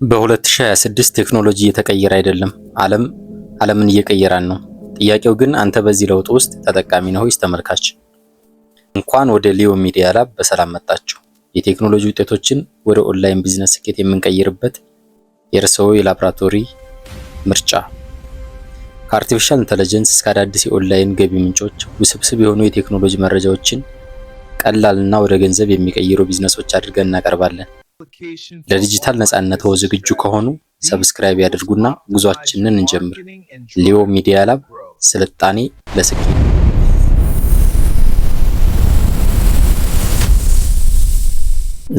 በ2026 ቴክኖሎጂ እየተቀየረ አይደለም፣ ዓለም ዓለምን እየቀየራን ነው። ጥያቄው ግን አንተ በዚህ ለውጥ ውስጥ ተጠቃሚ ነህ ወይስ ተመልካች? እንኳን ወደ ሊዮ ሚዲያ ላብ በሰላም መጣችሁ። የቴክኖሎጂ ውጤቶችን ወደ online business ስኬት የምንቀይርበት የእርስዎ የላብራቶሪ ምርጫ። ከ artificial intelligence እስከ አዳዲስ የኦንላይን ገቢ ምንጮች፣ ውስብስብ የሆኑ የቴክኖሎጂ መረጃዎችን ቀላልና ወደ ገንዘብ የሚቀይሩ ቢዝነሶች አድርገን እናቀርባለን። ለዲጂታል ነፃነትዎ ዝግጁ ከሆኑ subscribe ያድርጉና ጉዟችንን እንጀምር። ሊዮ ሚዲያ ላብ፣ ስልጣኔ ለስኬት።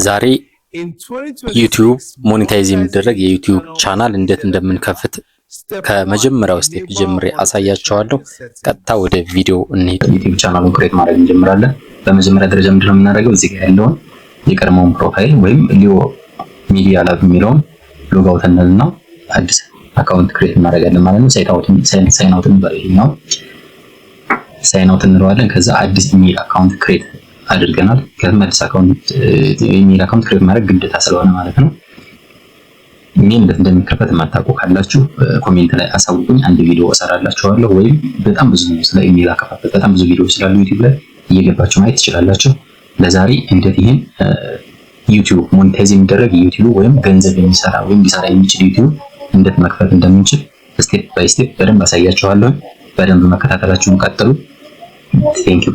ዛሬ ዩቲዩብ monetize የሚደረግ የዩቲዩብ ቻናል እንዴት እንደምንከፍት ከመጀመሪያው step ጀምሬ አሳያችኋለሁ። ቀጥታ ወደ ቪዲዮ እንሂድ። ዩቲዩብ ቻናሉን create ማድረግ እንጀምራለን። በመጀመሪያ ደረጃ ምንድነው የምናደርገው? እዚህ ጋር ያለውን የቀድሞውን profile ወይም ሊዮ ሚዲያ ላብ የሚለውን log out እንልና አዲስ account create እናደርጋለን ማለት ነው። Sign out እንበለው፣ sign out እንለዋለን። ከዛ አዲስ email account create አድርገናል። ከመልስ account email account create ማድረግ ግዴታ ስለሆነ ማለት ነው። ኢሜል እንዴት እንደሚከፈት የማታውቁ ካላችሁ comment ላይ አሳውቁኝ፣ አንድ ቪዲዮ እሰራላችኋለሁ። ወይም በጣም ብዙ ስለ ኢሜል አከፋፈት በጣም ብዙ ቪዲዮ ስላሉ ዩቲዩብ ላይ እየገባችሁ ማየት ትችላላችሁ። ለዛሬ እንዴት ይሄን ዩቲዩብ monetize የሚደረግ ዩቲዩብ ወይም ገንዘብ የሚሰራ ወይም ሊሰራ የሚችል ዩቲዩብ እንዴት መክፈት እንደምንችል step by step በደንብ አሳያችኋለሁ። በደንብ መከታተላችሁን ቀጥሉ። Thank you።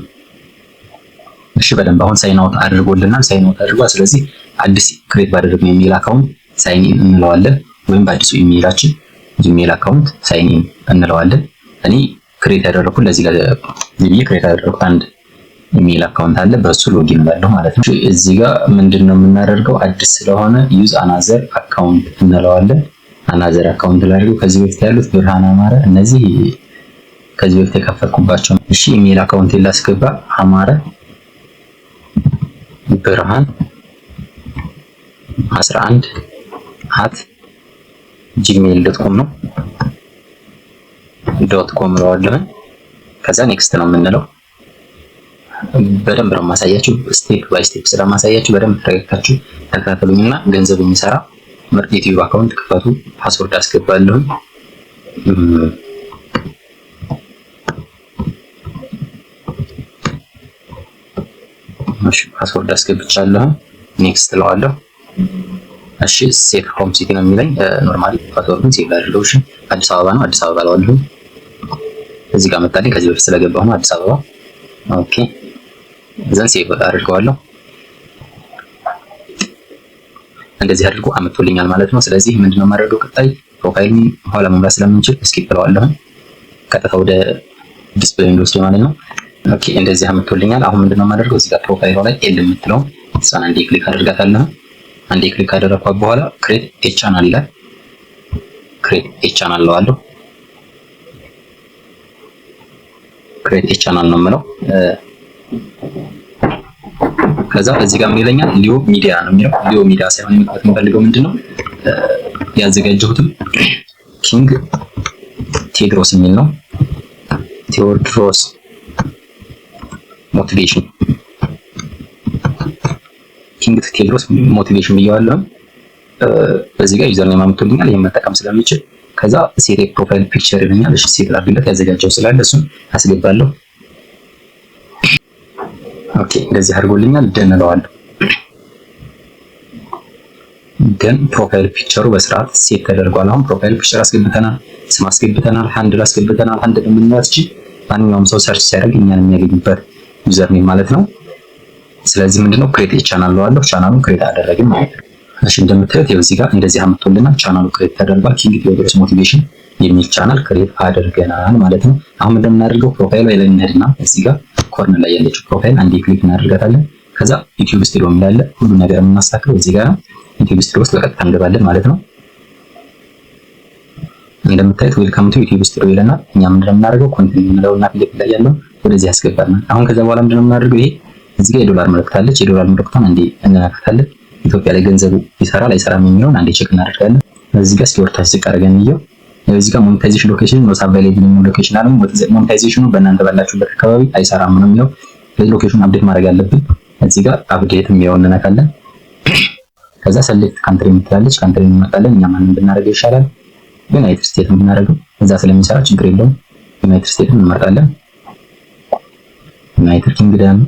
እሺ፣ በደንብ አሁን sign out አድርጎልናል። Sign out አድርጓል። ስለዚህ አዲስ create ባደረግነው email account sign in እንለዋለን፣ ወይም በአዲሱ ኢሜይላችን Gmail account sign in እንለዋለን። እኔ create ያደረኩት ለዚህ ለዚህ create ያደረኩት አንድ email account አለ፣ በሱ login እላለሁ ማለት ነው። እዚህ ጋር ምንድን ነው የምናደርገው? አዲስ ስለሆነ use another account እንለዋለን። Another account ላድርገው። ከዚህ በፊት ያሉት ብርሃን አማረ፣ እነዚህ ከዚህ በፊት የከፈትኩባቸው። እሺ፣ email account ላስገባ። አማረ ብርሃን 11@gmail.com ነው። Dot com እለዋለሁ። ከዛ next ነው የምንለው። በደንብ ነው የማሳያችሁ፣ step by step ስለማሳያችሁ በደንብ ተረጋግታችሁ ተከታተሉኝና ገንዘብ የሚሰራ ምርጥ ዩቲዩብ account ክፈቱ። Password አስገባለሁ። እሺ፣ password አስገብቻለሁ። Next እለዋለሁ። እሺ፣ set home city ነው የሚለኝ። Normally password ኡን save አድርገው። እሺ፣ አዲስ አበባ ነው፣ አዲስ አበባ እለዋለሁ። እዚህ ጋር መጣልኝ። ከዚህ በፊት ስለገባሁ ነው አዲስ አበባ። Okay፣ then save አድርገዋለሁ። እንደዚህ አድርጎ አመጥቶልኛል ማለት ነው። ስለዚህ ምንድነው የማደርገው? ቀጣይ profile ኡን ኋላ መሙላት ስለምንችል skip እለዋለሁ። ቀጥታ ወደ display እንዲወስድ ማለት ነው። Okay፣ እንደዚህ አመጥቶልኛል። አሁን ምንድነው የማደርገው? እዚህ ጋር profile ኡ ላይ L የምትለው እሷን አንዴ click አድርጋታለሁ። አንዴ click ካደረኳት በኋላ create a channel ይላል። Create a channel እለዋለሁ። Create a channel ነው የምለው። ከዛ እዚህ ጋር ምን ይለኛል? ሊዮ ሚዲያ ነው የሚለው። ሊዮ ሚዲያ ሳይሆን የመክፈት የምፈልገው ምንድነው ያዘጋጀሁትም King ቴድሮስ የሚል ነው። ቴዎድሮስ Motivation፣ King ቴድሮስ Motivation ብየዋለሁ። በዚህ ጋር username አምጥቶልኛል። ይሄን መጠቀም ስለምችል ከዛ set profile picture ይለኛል። እሺ፣ set ላድርግለት፣ ያዘጋጀው ስላለ እሱን አስገባለሁ። Okay፣ እንደዚህ አድርጎልኛል። Done እለዋለሁ። Then profile picture ኡ በስርዓት set ተደርጓል። አሁን profile picture አስገብተናል፣ ስም አስገብተናል፣ handle አስገብተናል። Handle የምንላት እቺ ማንኛውም ሰው search ሲያደርግ እኛን የሚያገኝበት username ማለት ነው። ስለዚህ ምንድነው create channel እለዋለሁ። Channel ኡን create አደረግን ማለት ነው። እሺ፣ እንደምታዩት ይኸው እዚህ ጋር እንደዚህ አምጥቶልናል። ቻናሉ create ተደርጓል። King ቴዎድሮስ Motivation የሚል channel create አድርገናል ማለት ነው። አሁን እንደምናደርገው profile ላይ እንሄድና እዚህ ጋር corner ላይ ያለችው profile አንዴ click እናደርጋታለን። ከዛ YouTube Studio የሚል አለ። ሁሉ ነገር የምናስተካክለው እዚህ ጋር ነው። YouTube Studio ውስጥ በቀጥታ እንገባለን ማለት ነው። እንደምታዩት "Welcome to YouTube Studio" ይለናል። እኛ ምንድነው የምናደርገው? Continue እንለውና ፊት ለፊት ላይ ያለው ወደዚህ ያስገባናል። አሁን ከዛ በኋላ ምንድነው የምናደርገው? ይሄ እዚህ ጋር የዶላር ምልክት አለች። የዶላር ምልክቷን አንዴ እንነካታለን። ኢትዮጵያ ላይ ገንዘቡ ይሰራል አይሰራም የሚለውን አንዴ check እናደርጋለን። እዚህ ጋር እስኪ ወርታች ዝቅ አድርገን እንየው። እዚህ ጋር "Monetization location not available" የሚለው location አለ። Monetization ኑ በእናንተ ባላችሁበት አካባቢ አይሰራም ነው የሚለው። ስለዚህ location update ማድረግ አለብን። እዚህ ጋር update የሚለውን እንነካለን። ከዛ select country የምትላለች፣ country እንመርጣለን። እኛ ማንን ብናደርገው ይሻላል? ዩናይትድ ስቴትስ ብናደርገው እዛ ስለሚሰራ ችግር የለውም። ዩናይትድ ስቴትስ እንመርጣለን። ዩናይትድ ኪንግደም፣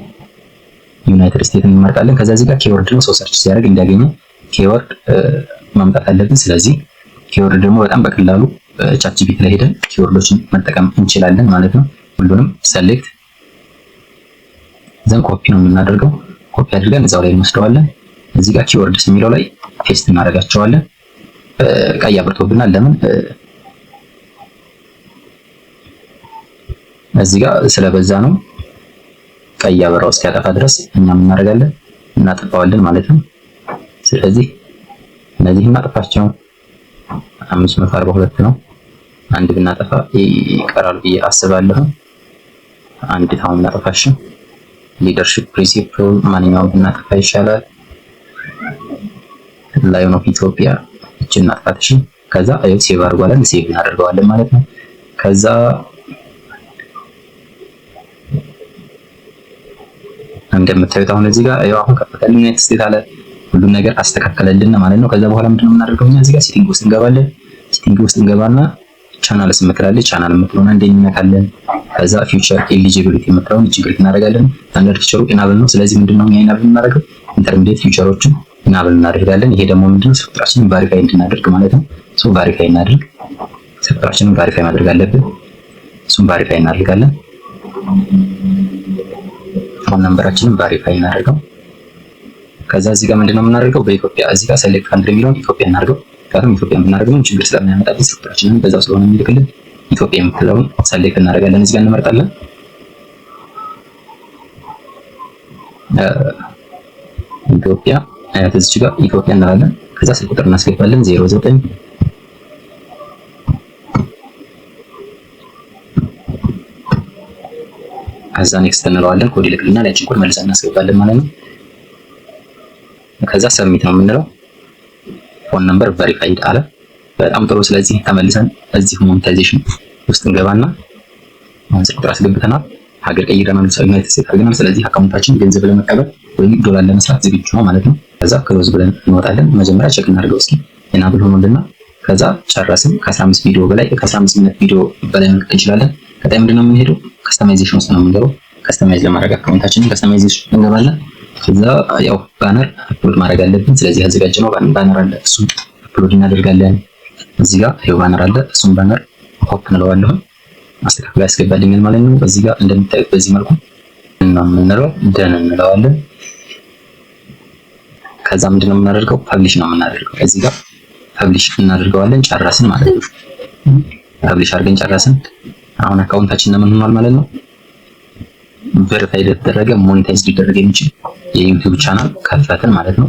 ዩናይትድ ስቴትስ እንመርጣለን። ከዛ እዚህ ጋር keyword ነው፣ ሰው search ሲያደርግ እንዲያገኘው keyword ማምጣት አለብን። ስለዚህ keyword ደግሞ በጣም በቀላሉ ChatGPT ላይ ሄደን keyword ኦችን መጠቀም እንችላለን ማለት ነው። ሁሉንም select then copy ነው የምናደርገው። ኮፒ አድርገን እዛው ላይ እንወስደዋለን። እዚህ ጋር keywords የሚለው ላይ paste እናደርጋቸዋለን። ቀይ አብርቶብናል። ለምን? እዚህ ጋር ስለበዛ ነው። ቀይ አበራው እስኪያጠፋ ድረስ እኛም እናደርጋለን፣ እናጠፋዋለን ማለት ነው። ስለዚህ እነዚህ እናጥፋቸው። 542 ነው። አንድ ብናጠፋ ይቀራል ብዬ አስባለሁ። አንድ ታውን እናጠፋሽ። Leadership principle ማንኛውም ብናጠፋ ይሻላል። Lion of Ethiopia እችን እናጥፋት። ከዛ አዩ save አድርጓለን፣ save እናደርገዋለን ማለት ነው። ከዛ እንደምታዩት አሁን እዚህ ጋር ያው አሁን ከፈተልን፣ ዩናይትድ ስቴትስ አለ፣ ሁሉም ነገር አስተካከለልን ማለት ነው። ከዛ በኋላ ምንድነው የምናደርገው እኛ እዚህ ጋር setting ውስጥ እንገባለን። Setting ውስጥ እንገባና channels የምትላለች፣ ቻናል የምትለውን አንዴ እንነካለን። ከዛ feature eligibility የምትለውን እጅ click እናደርጋለን። Standard feature ኡ enable ነው። ስለዚህ ምንድነው እኛ enable የምናደርገው intermediate feature ኦችን enable እናደርጋለን። ይሄ ደግሞ ምንድነው ስልክ ቁጥራችንን verify እንድናደርግ ማለት ነው። So verify እናድርግ። ስልክ ቁጥራችንን verify ማድረግ አለብን። እሱን verify እናደርጋለን። Phone number ኣችንን verify እናደርገው። ከዛ እዚህ ጋር ምንድነው የምናደርገው በኢትዮጵያ እዚህ ጋር select country የሚለውን ኢትዮጵያ እናደርገው። ምክንያቱም ኢትዮጵያ የምናደርገው ችግር ስለማያመጣብን ስልክ ቁጥራችንን በዛው ስለሆነ የሚልክልን ኢትዮጵያ የምትለውን select እናደርጋለን። እዚህ ጋር እንመርጣለን። ኢትዮጵያ እዚህ ጋር ኢትዮጵያ እንላለን። ከዛ ስልክ ቁጥር እናስገባለን 09፣ ከዛ next እንለዋለን። ኮድ ይልክልናል። ያችን ኮድ መልሰን እናስገባለን ማለት ነው። ከዛ submit ነው የምንለው። Phone number verified አለ። በጣም ጥሩ። ስለዚህ ተመልሰን እዚህ monetization ውስጥ እንገባና አሁን ስልክ ቁጥር አስገብተናል። ሀገር ቀይረናል፣ ዩናይትድ ስቴትስ አድርገናል። ስለዚህ account ኣችን ገንዘብ ለመቀበል ወይም ዶላር ለመስራት ዝግጁ ነው ማለት ነው። ከዛ close ብለን እንወጣለን። መጀመሪያ check እናድርገው እስኪ enable ሆኖልና ከዛ ጨረስን። ከ15 ቪዲዮ በላይ፣ ከ15 minute ቪዲዮ በላይ መልቀቅ እንችላለን። ቀጣይ ምንድነው የምንሄደው? Customization ውስጥ ነው የምንገባው። Customize ለማድረግ account ኣችንን customization እንገባለን። ከዛ ያው banner upload ማድረግ አለብን። ስለዚህ ያዘጋጀነው banner አለ፣ እሱን upload እናደርጋለን። እዚህ ጋር ይኸው banner አለ፣ እሱን banner open እንለዋለሁ። አስተካክሎ ያስገባልኛል ማለት ነው። እዚህ ጋር እንደምታዩት በዚህ መልኩ እና የምንለው done እንለዋለን። ከዛ ምንድነው የምናደርገው? Publish ነው የምናደርገው። እዚህ ጋር publish እናደርገዋለን። ጨረስን ማለት ነው። Publish አድርገን ጨረስን። አሁን account ኣችን ምን ሆኗል ማለት ነው? Verify ሊደረገ monetize ሊደረግ የሚችል የ YouTube channel ከፈትን ማለት ነው።